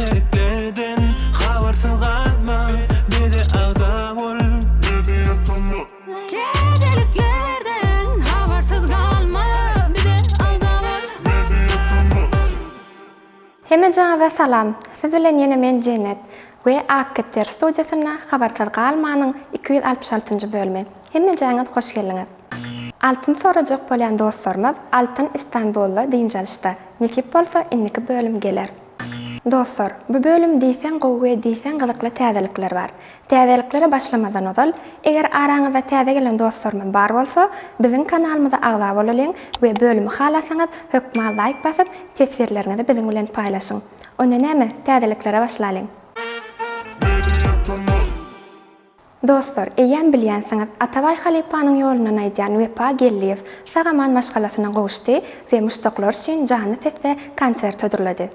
Täzeliklerden habarsyz galma bize agza bol. Täzeliklerden habarsyz galma bize agza bol. Hemmejaňyza salam! Siz bilen ýene men Jennet we Ak kepderi studiýasynda Habarsyz galmanyň 266-njy bölümi. Hemmejäňiz hoş geldiňiz! Altyn sorajak bolýan dostlarymyz Altyn Istanbulda dynç alyşda. Nesip bolsa indiki bölüm geler. Dostlar, bu bölüm diýseň gowy we diýseň gyzykly täzelikler bar. Täzeliklere başlamazdan ozal, eger araňyzda täze gelen dostlarymyz bar bolsa, biziň kanalymyza agza bolalyň we bölümi halasaňyz hökman laýk basyp, teswirleriňizi biziň bilen paýlaşyň. Onda näme, täzeliklere başlalyň. Dostlar, eýýäm bilýänsiňiz, Atabaý halypanyň ýolundan aýdýan Wepa Geldiýew sag-aman maşgalasyna gowuşdy we muşdaklary üçin janly sesde konsert hödürledi.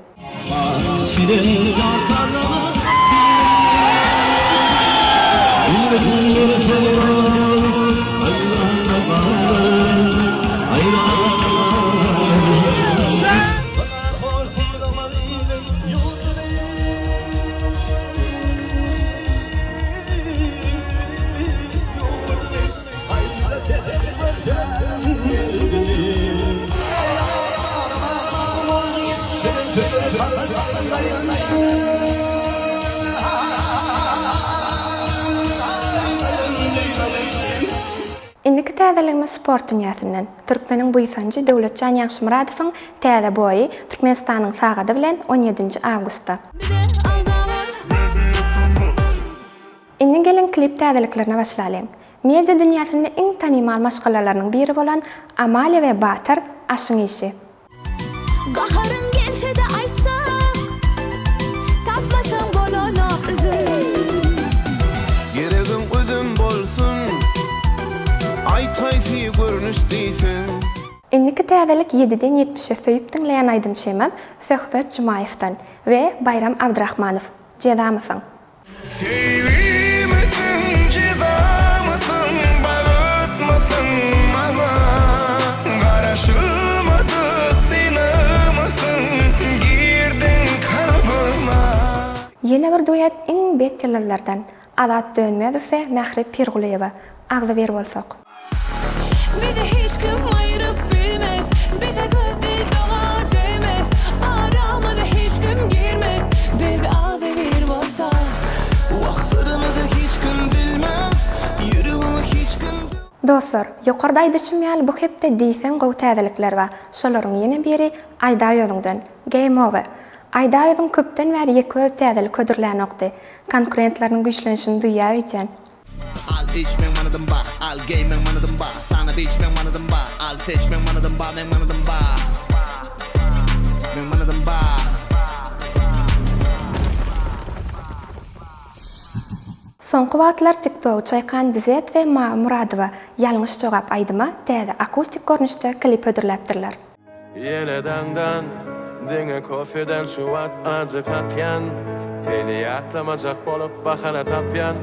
Indiki täzeligimiz sport dünýäsinden. Türkmeniň buýsanjy Döwletjan Ýagşymyradowyň täze boýy Türkmenistanyň sagady bilen on ýedinji awgustda. Indi geliň klip täzeliklerine başlalyň. Media dünýäsinde iň tanymal maşgalalarynyň biri bolan Amalia we Batyr aşyň işi. Gaharyň gelse-de aýtjak, Tapmasaň bolanok üzüm. Geregiň üzüm bolsun, Aýt haýsy görnüş diýseň. Indiki täzelik ýediden ýetmişe söýüp diňleýän aýdymçymyz Söhbet Jumaýewden we Baýram Abdyrahmanow, Jezamysyň. Söýgimisiň, jezamysyň, Bagtmysyň maňa? Garaşylmadyk synagmysyň, Girdiň kalbyma. Ýene bir duet iň bet ýyldyzlardan, Azat Dönmezow we Mähri Pirgulyýewa, Agzybir bolsak. Bizi hiç kim aýyryp bilmez Bize gözi dogar degmez Aramyza hiç kim girmez Biz agzybir bolsak. Wah syrymyzy hiç kim bilmez Ýüregimi hiç kim. Dostlar, ýokarda aýdyşym ýaly bu hepde diýseň gowy täzelikler bar. Şolaryň ýene biri Aýdaý özüňden. Game over. Aýdaý özüň köpden bäri ýeke özi täzelik hödürlänokdy. Konkurentleriniň güýçlenişini duýýar öýdýän. Al iç meň manadym ba, al geý meň manadym ba, Sana biç meň manadym ba, al seç meň manadym ba, meň manadym ba, meň manadym ba. Soňky wagtlar TikTogy çaýkan Dizet we Mawy Muradowa Ýalňyş jogap aýdyma täze akustik görnüşde klip hödürläpdirler. Ýene daňdan diňe kofeden şu wagt ajy kakýan Seni ýatlamajak bolup bahana tapýan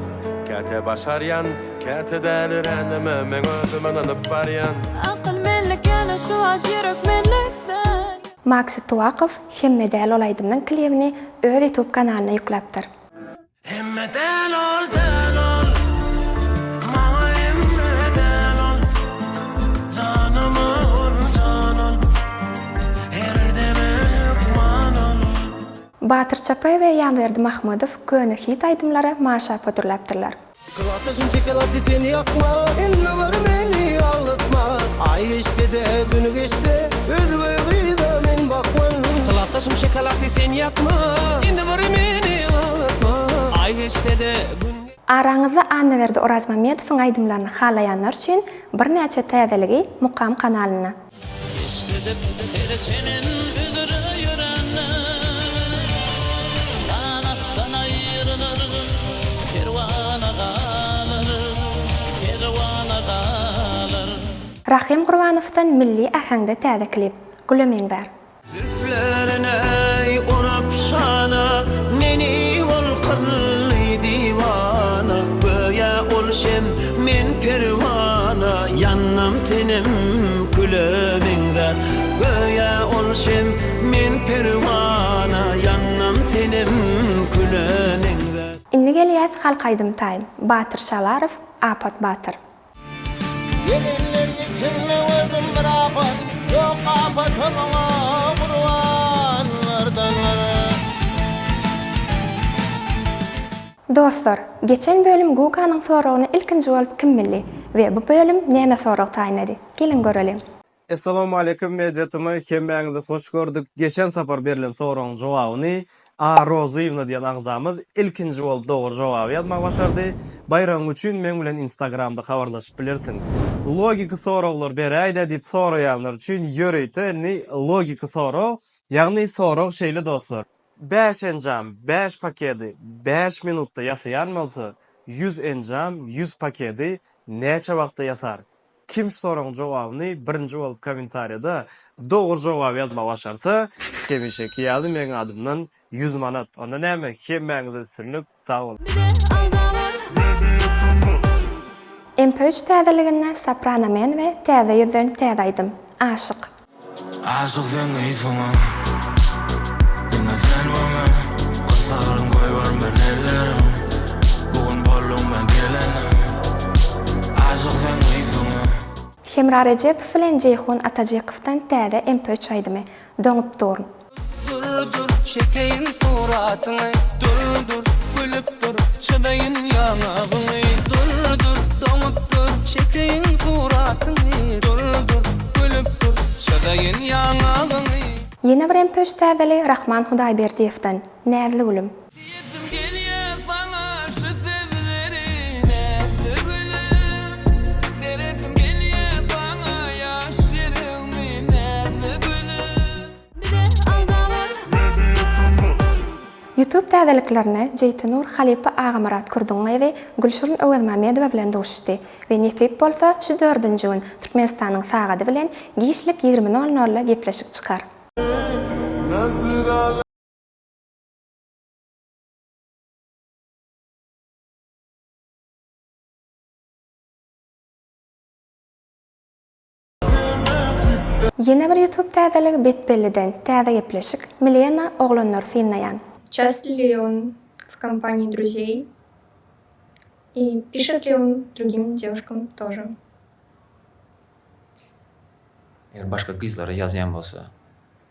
Käte başarýan, käte däliränime meň özüm ynanyp barýan. Akyl menlik ýöne şu wagt ýürek menlik däl. Maksat Tuwakow Hemme däl ol aýdymynyň klibini öz YouTube kanalyna ýükläpdir. Hemme däl ol däl ol Maňa hemme däl ol Janyma ol jan ol Her deme hökman ol. Batyr Çapaýew we Ýanberdi Mahmydow köne hit aýdymlara maşap hödürläpdirler. Klasdaşym şokoladly sen ýakma Indi bir meni aglatma Aý geçse-de gün geçse Özge gyza men bakman. Klasdaşym şokoladly sen ýakma Indi bir meni aglatma Aý geçse-de gün. Araňyzda Annaberdi Orazmammedowyň aýdymlaryny halaýanlar üçin birnäçe täzeligi Mukam kanalynda. Eşidip her senem üzre ýörende, Ganatdan aýrylar, perwana galar, perwana galar. Rahym Gurbanowdan milli äheňde täze klip, Güle meňzär. Zülplerine urup şana, Meni ol kyldy diwana, Göýä ol şem, men perwana, Ýandym tenim küle meňzär. Göýä ol şem, men perwana, Ýandym tenim. gelýäs halk aýdym taýym Batyr Şalarow Apat Batyr. Gelenler içinde gördüm bir apat, Ýok apata maňa gurbanlardan. Dostlar, geçen bölüm Guganyň soragyny ilkinji bolup kim bildi we bu bölüm näme sorag taýynlady? Geliň göreliň. Essalawmaleýkum Media TM hemmäňizi hoş gördük. Geçen sapar berlen soragyň jogabyny A Rozyýewna diýen agzamyz ilkinji bolup dogry jogaby ýazmagy başardy. Baýragyň üçin meň bilen instagramda habarlaşyp bilersiň. Logiki soraglar beräýdä diýip soraýanlar üçin ýörite indi logiki sorag, ýagny sorag şeýle dostlar. Bäş enjam bäş pakedi bäş minutda ýasaýan bolsa, 100 enjam 100 pakedi näçe wagtda ýasar? Kim şu soragyň jogabyny birinji bolup kommentariýada dogry jogaby ýazmagy başarsa, hemişeki ýaly meň adymdan 100 manat. Onda näme, hemmäňize üstünlik, sag boluň! MP3 täzeliginde Soprano Men we täze ýüzden täze aýdym, Aşyk. Aşyk seň ysyňa Diňe sen we men Gysaryn goýbermen ellerim Bu gün bolduň men gelenim Aşyk seň ysyňa. Hemra Rejepow bilen Jeýhun Atajykowdan täze MP3 aýdymy, Doňup durun. Dur dur çekeýin suratyňy Dur dur gülüp dur çyzaýyn ýaňagyňy Dur dur doňup dur çekeýin suratyňy Dur dur gülüp dur çyzaýyn ýaňagyňy. Ýene bir MP3 täzeligi Rahman Hudaýberdiýewden, Näzli gülüm. Diýesim gelýär saňa şu sözleri Näzli gülüm Beresim gelýär saňa ýaş ýüregmi Näzli gülüm. Youtube täzeliklerine Jeýtinur halypa Agamyrat Kürdiň gyzy Gülşirin Öwezmämmedowa bilen duşuşdy we nesip bolsa şu dördünji gün Türkmenistanyň sagady bilen giçlik 20 nol nolda gepleşik çykar. Ýene bir youtube täzeligi Betbelliden täze gepleşik Milena oglanlary synlaýan. Часто ли он в компании друзей и пишет ли он другим девушкам тоже? Eger başga gyzlara ýazýan bolsa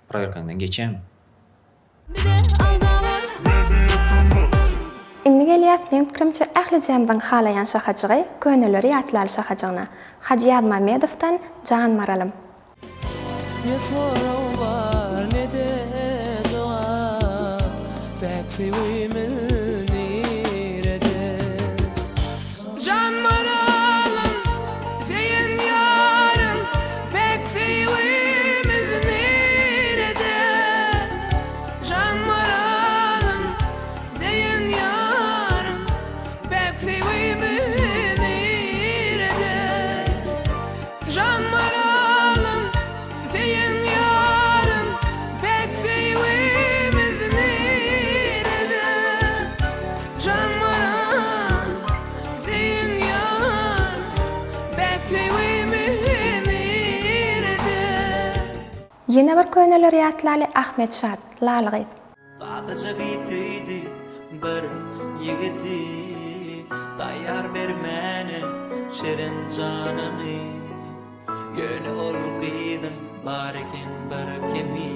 prowerkaňdan geçýämi? Indi gelýäs meň pikirimçe ählijämiziň halaýan şahajygy köneleri ýatlaly şahajygyna. Hajy Ýazmämmedowdan Jan Maralym. Ne sorag bar ne-de jogap Päk söýgimiz nirede? Jan maralym, söýen ýarym, Päk söýgimiz nirede? Jan maralym, söýen ýarym, Päk söýgimiz nirede? Jan maralym, söýen ýarym, Päk söýgimiz nirede? Jan maralym, söýen ýarym, Päk söýgimiz nirede? Ýene bir köneleri ýatlaly Ahmet Şat, Lal gyz. Sadaja gyz söýdi bir ýigidi Taýýar bermäne şirin janyny Ýöne ol gyzyň bar eken bir kemi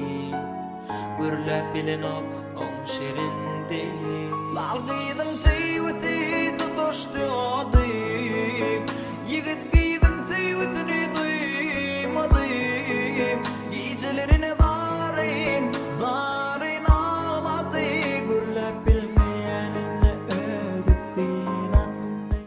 Gürläp bilenok oň şirin dili. Lal gyzyň söýgüsi tutaşdy ody Ýigit gyzyň söýgüsini duýmady Gijelerine zaryn, zaryn aglady Gürläp bilmeýänine özi gynandy.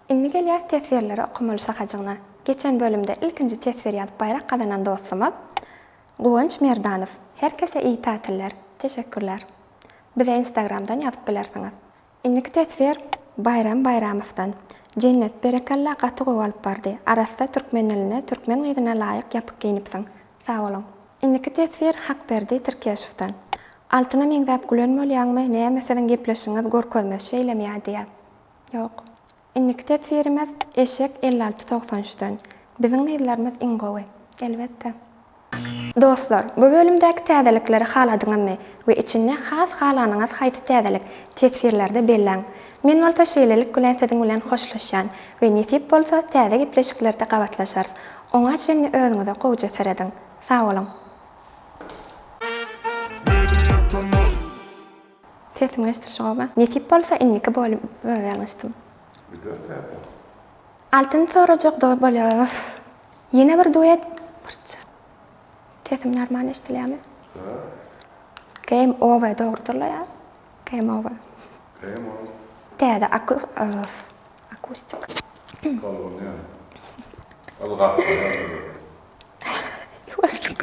Indi gelýäs teswirleri okamaly şahajygyna. Geçen bölümde ilkinji teswir ýazyp baýrak gazanan dostumyz Guwanç Merdanow. Her kese iyi tatiller. Teşekkürler. Bize instagramdan ýazyp bilersiňiz. Indiki teswir Baýram Baýramowdan. Jennet berekella gaty gowy alyp bardy. Arassa türkmen diline türkmen gyzyna laýyk ýapyk geýnipsiň. Sag boluň. Indiki teswir Hakberdi Tirkeşowdan. Altyna meňzäp gülen bolýaňmy näme siziň gepleşigiňiz görkezmesi şeýlemi ýa diýä. Ýok. Indiki teswirimiz Eşek 56 93 den. Biziň gyzlarymyz iň gowy. Elbetde. Dostlar, bu bölümdäki täzelikleri haladyňyzmy we içinde has halanyňyz haýsy täzelik, teswirlerde belläň. Men bolsa şeýlelik bilen siziň bilen hoşlaşýan we nesip bolsa täze gepleşiklerde gabatlaşarys. Oňa çenli özüňize gowja serediň. Sag boluň! Sesim geçdi şoba. Nesip bolsa indiki bolüm ýalňyşdym. Altyn sorajak dogry bolýar. Ýene bir duet. Sesim normal eşdilýärmi? Game over dogrudyr-la ýa? Game over. Game over. Täze aku akustik. Tolgunýan. Ylgap barýan. Ýuwaşlyk.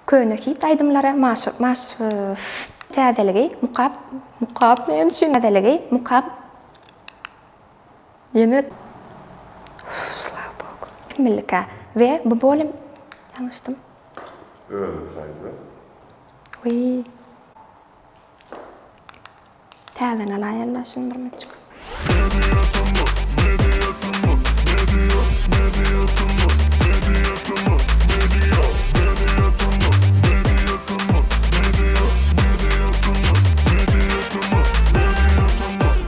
Köne hit aýdymlara maş maş täzeligi mukap mukap näme üçin täzeligi mukap ýene Slawa Bogu. Kim bildikä? We bu bolüm ýalňyşdym. Özüň saýla. Wiý. Täzeden alaýaly şuny bir minutjyk.